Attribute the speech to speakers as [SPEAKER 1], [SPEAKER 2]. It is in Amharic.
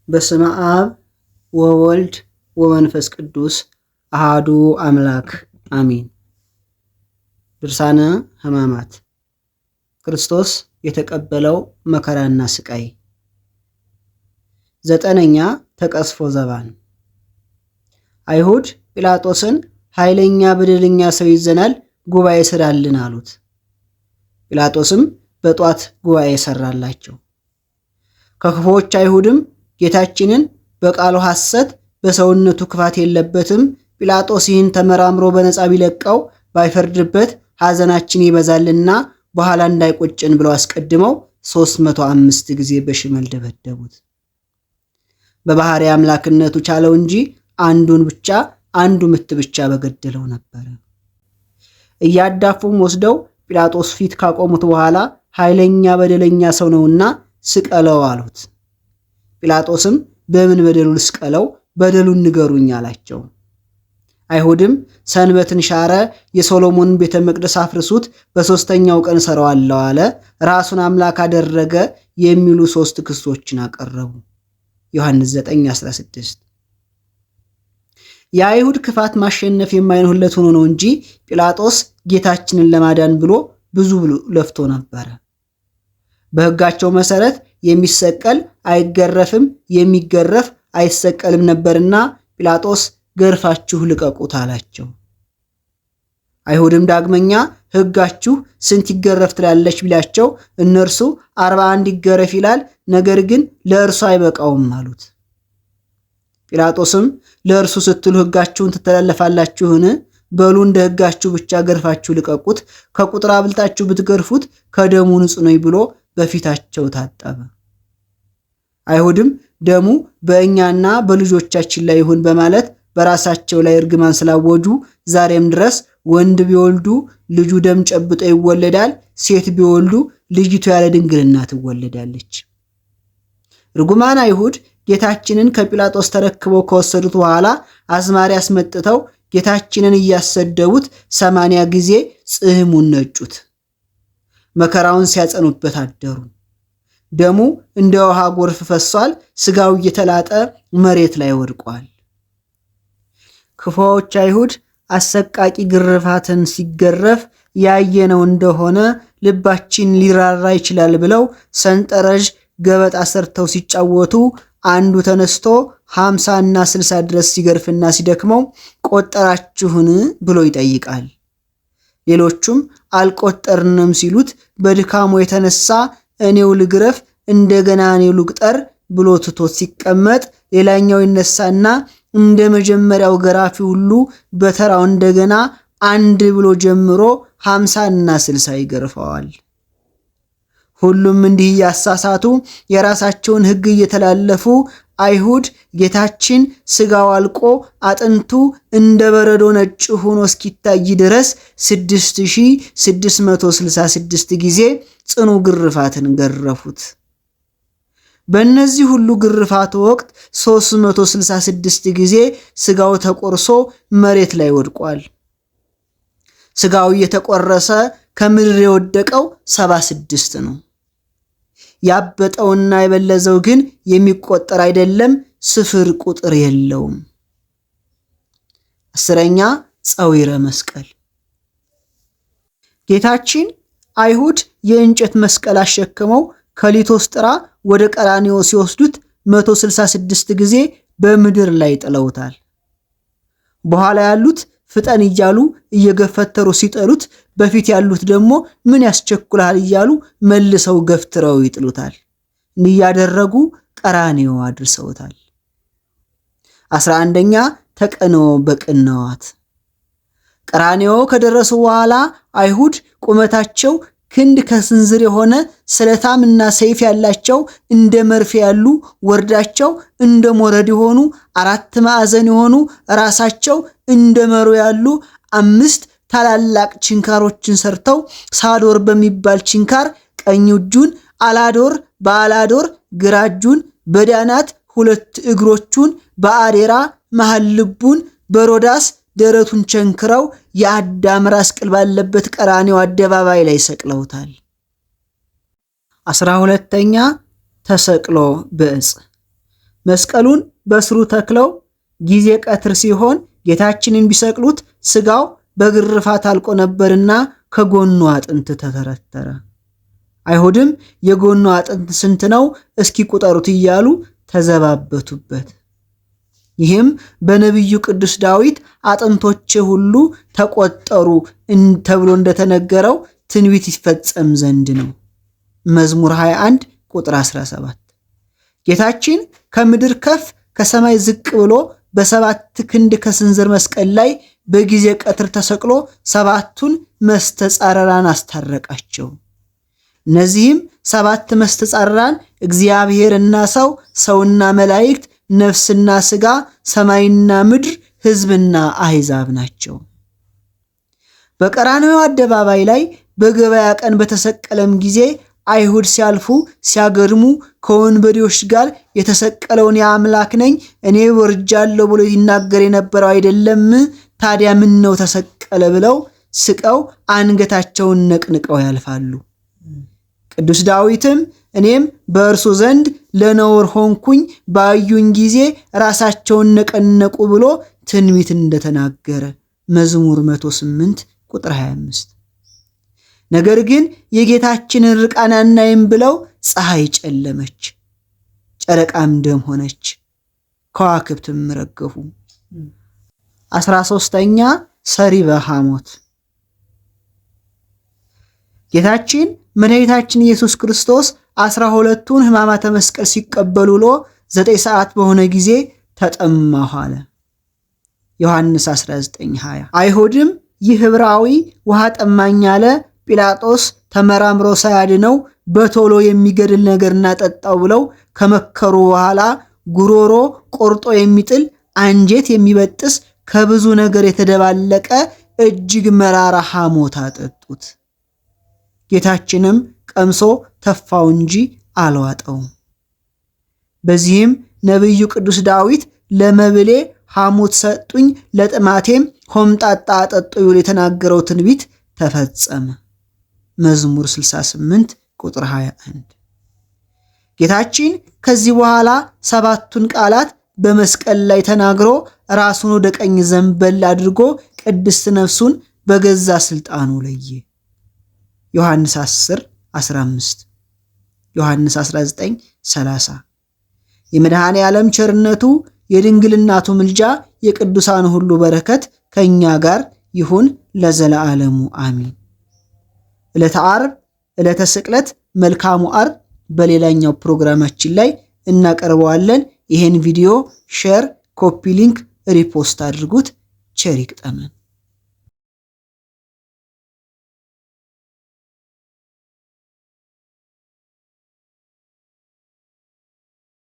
[SPEAKER 1] በስመ አብ ወወልድ ወመንፈስ ቅዱስ አሃዱ አምላክ አሜን። ድርሳነ ሕማማት። ክርስቶስ የተቀበለው መከራና ስቃይ። ዘጠነኛ ተቀስፎ ዘባን። አይሁድ ጲላጦስን ኃይለኛ በደለኛ ሰው ይዘናል፣ ጉባኤ ስራልን አሉት። ጲላጦስም በጧት ጉባኤ ሰራላቸው። ከክፉዎች አይሁድም ጌታችንን በቃሉ ሐሰት በሰውነቱ ክፋት የለበትም፣ ጲላጦስ ይህን ተመራምሮ በነፃ ቢለቀው ባይፈርድበት ሐዘናችን ይበዛልና በኋላ እንዳይቆጭን ብለው አስቀድመው 305 ጊዜ በሽመል ደበደቡት። በባሕሪ አምላክነቱ ቻለው እንጂ አንዱን ብቻ አንዱ ምት ብቻ በገደለው ነበረ። እያዳፉም ወስደው ጲላጦስ ፊት ካቆሙት በኋላ ኃይለኛ በደለኛ ሰው ነውና ስቀለው አሉት። ጲላጦስም በምን በደሉ ልስቀለው? በደሉን ንገሩኝ አላቸው። አይሁድም ሰንበትን ሻረ፣ የሶሎሞንን ቤተ መቅደስ አፍርሱት፣ በሦስተኛው ቀን እሠራዋለሁ አለ፣ ራሱን አምላክ አደረገ የሚሉ ሦስት ክሶችን አቀረቡ። ዮሐንስ 9:16። የአይሁድ ክፋት ማሸነፍ የማይሆንለት ሆኖ ነው እንጂ ጲላጦስ ጌታችንን ለማዳን ብሎ ብዙ ለፍቶ ነበረ። በሕጋቸው መሰረት የሚሰቀል አይገረፍም፣ የሚገረፍ አይሰቀልም ነበርና ጲላጦስ ገርፋችሁ ልቀቁት አላቸው። አይሁድም ዳግመኛ ሕጋችሁ ስንት ይገረፍ ትላለች ቢላቸው እነርሱ 41 ይገረፍ ይላል፣ ነገር ግን ለእርሱ አይበቃውም አሉት። ጲላጦስም ለእርሱ ስትሉ ሕጋችሁን ትተላለፋላችሁን? በሉ እንደ ሕጋችሁ ብቻ ገርፋችሁ ልቀቁት፣ ከቁጥር አብልጣችሁ ብትገርፉት ከደሙ ንጹሕ ነኝ ብሎ በፊታቸው ታጠበ። አይሁድም ደሙ በእኛና በልጆቻችን ላይ ይሁን በማለት በራሳቸው ላይ እርግማን ስላወጁ ዛሬም ድረስ ወንድ ቢወልዱ ልጁ ደም ጨብጦ ይወለዳል፣ ሴት ቢወልዱ ልጅቱ ያለ ድንግልና ትወለዳለች። ርጉማን አይሁድ ጌታችንን ከጲላጦስ ተረክበው ከወሰዱት በኋላ አዝማሪ አስመጥተው ጌታችንን እያሰደቡት 80 ጊዜ ጽሕሙን ነጩት። መከራውን ሲያጸኑበት አደሩ። ደሙ እንደ ውሃ ጎርፍ ፈሷል። ስጋው እየተላጠ መሬት ላይ ወድቋል። ክፉዎች አይሁድ አሰቃቂ ግርፋትን ሲገረፍ ያየነው እንደሆነ ልባችን ሊራራ ይችላል ብለው ሰንጠረዥ ገበጣ ሰርተው ሲጫወቱ አንዱ ተነስቶ 50 እና 60 ድረስ ሲገርፍና ሲደክመው ቆጠራችሁን ብሎ ይጠይቃል። ሌሎቹም አልቆጠርንም ሲሉት በድካሙ የተነሳ እኔው ልግረፍ እንደገና እኔው ልቁጠር ብሎ ትቶት ሲቀመጥ ሌላኛው ይነሳና እንደ መጀመሪያው ገራፊ ሁሉ በተራው እንደገና አንድ ብሎ ጀምሮ 50 እና 60 ይገርፈዋል። ሁሉም እንዲህ እያሳሳቱ የራሳቸውን ሕግ እየተላለፉ አይሁድ ጌታችን ስጋው አልቆ አጥንቱ እንደ በረዶ ነጭ ሆኖ እስኪታይ ድረስ 6666 ጊዜ ጽኑ ግርፋትን ገረፉት። በእነዚህ ሁሉ ግርፋት ወቅት 366 ጊዜ ስጋው ተቆርሶ መሬት ላይ ወድቋል። ስጋው እየተቆረሰ ከምድር የወደቀው 76 ነው። ያበጠውና የበለዘው ግን የሚቆጠር አይደለም፣ ስፍር ቁጥር የለውም። አስረኛ ጸዊረ መስቀል። ጌታችን አይሁድ የእንጨት መስቀል አሸክመው ከሊቶስጥራ ወደ ቀራንዮ ሲወስዱት 166 ጊዜ በምድር ላይ ጥለውታል። በኋላ ያሉት ፍጠን እያሉ እየገፈተሩ ሲጠሉት፣ በፊት ያሉት ደግሞ ምን ያስቸኩልሃል እያሉ መልሰው ገፍትረው ይጥሉታል። እንዲህ እያደረጉ ቀራንዮ አድርሰውታል። 11ኛ ተቀንዎ በቅንዋት። ቀራንዮ ከደረሱ በኋላ አይሁድ ቁመታቸው ክንድ ከስንዝር የሆነ ስለታምና ሰይፍ ያላቸው እንደ መርፌ ያሉ ወርዳቸው እንደ ሞረድ የሆኑ አራት ማዕዘን የሆኑ ራሳቸው እንደ መሮ ያሉ አምስት ታላላቅ ችንካሮችን ሰርተው ሳዶር በሚባል ችንካር ቀኝ እጁን፣ አላዶር በአላዶር ግራ እጁን፣ በዳናት ሁለት እግሮቹን፣ በአዴራ መሃል ልቡን፣ በሮዳስ ደረቱን ቸንክረው የአዳም ራስ ቅል ባለበት ቀራኔው አደባባይ ላይ ሰቅለውታል። 12ኛ ተሰቅሎ በዕፅ። መስቀሉን በስሩ ተክለው ጊዜ ቀትር ሲሆን ጌታችንን ቢሰቅሉት ሥጋው በግርፋት አልቆ ነበርና ከጎኑ አጥንት ተተረተረ። አይሁድም የጎኑ አጥንት ስንት ነው? እስኪ ቁጠሩት እያሉ ተዘባበቱበት። ይህም በነቢዩ ቅዱስ ዳዊት አጥንቶቼ ሁሉ ተቆጠሩ ተብሎ እንደተነገረው ትንቢት ይፈጸም ዘንድ ነው። መዝሙር 21 ቁጥር 17። ጌታችን ከምድር ከፍ ከሰማይ ዝቅ ብሎ በሰባት ክንድ ከስንዝር መስቀል ላይ በጊዜ ቀትር ተሰቅሎ ሰባቱን መስተጻረራን አስታረቃቸው። እነዚህም ሰባት መስተጻረራን እግዚአብሔርና ሰው፣ ሰውና መላእክት፣ ነፍስና ሥጋ፣ ሰማይና ምድር፣ ሕዝብና አሕዛብ ናቸው። በቀራንዮ አደባባይ ላይ በገበያ ቀን በተሰቀለም ጊዜ አይሁድ ሲያልፉ ሲያገድሙ ከወንበዴዎች ጋር የተሰቀለውን የአምላክ ነኝ እኔ ወርጃለሁ ብሎ ይናገር የነበረው አይደለም? ታዲያ ምን ነው ተሰቀለ ብለው ስቀው አንገታቸውን ነቅንቀው ያልፋሉ። ቅዱስ ዳዊትም እኔም በእርሱ ዘንድ ለነውር ሆንኩኝ፣ ባዩኝ ጊዜ ራሳቸውን ነቀነቁ ብሎ ትንቢት እንደተናገረ መዝሙር 108 ቁጥር 25። ነገር ግን የጌታችንን ርቃን አናይም ብለው ፀሐይ ጨለመች፣ ጨረቃም ደም ሆነች፣ ከዋክብትም ረገፉ። 13ኛ ሰሪበ ሐሞት። ጌታችን መድኃኒታችን ኢየሱስ ክርስቶስ 12ቱን ሕማማተ መስቀል ሲቀበል ውሎ 9 ሰዓት በሆነ ጊዜ ተጠማሁ አለ። ዮሐንስ 19:20። አይሁድም ይህ ዕብራዊ ውሃ ጠማኝ አለ፣ ጲላጦስ ተመራምሮ ሳያድነው በቶሎ የሚገድል ነገር እናጠጣው ብለው ከመከሩ በኋላ ጉሮሮ ቆርጦ የሚጥል፣ አንጀት የሚበጥስ፣ ከብዙ ነገር የተደባለቀ እጅግ መራራ ሐሞት አጠጡት። ጌታችንም ቀምሶ ተፋው እንጂ አልዋጠውም። በዚህም ነቢዩ ቅዱስ ዳዊት ለመብሌ ሐሞት ሰጡኝ፣ ለጥማቴም ሆምጣጣ አጠጡኝ ብሎ የተናገረው ትንቢት ተፈጸመ። መዝሙር 68 ቁጥር 21። ጌታችን ከዚህ በኋላ ሰባቱን ቃላት በመስቀል ላይ ተናግሮ ራሱን ወደ ቀኝ ዘንበል አድርጎ ቅድስት ነፍሱን በገዛ ስልጣኑ ለየ። ዮሐንስ 10 15፣ ዮሐንስ 19 30። የመድኃኔ ዓለም ቸርነቱ፣ የድንግል እናቱ ምልጃ፣ የቅዱሳን ሁሉ በረከት ከእኛ ጋር ይሁን ለዘለዓለሙ አሚን። ዕለተ ዓርብ፣ ዕለተ ስቅለት፣ መልካሙ ዓርብ በሌላኛው ፕሮግራማችን ላይ እናቀርበዋለን። ይሄን ቪዲዮ share፣ copy link፣ repost አድርጉት። ቸር ይግጠመን።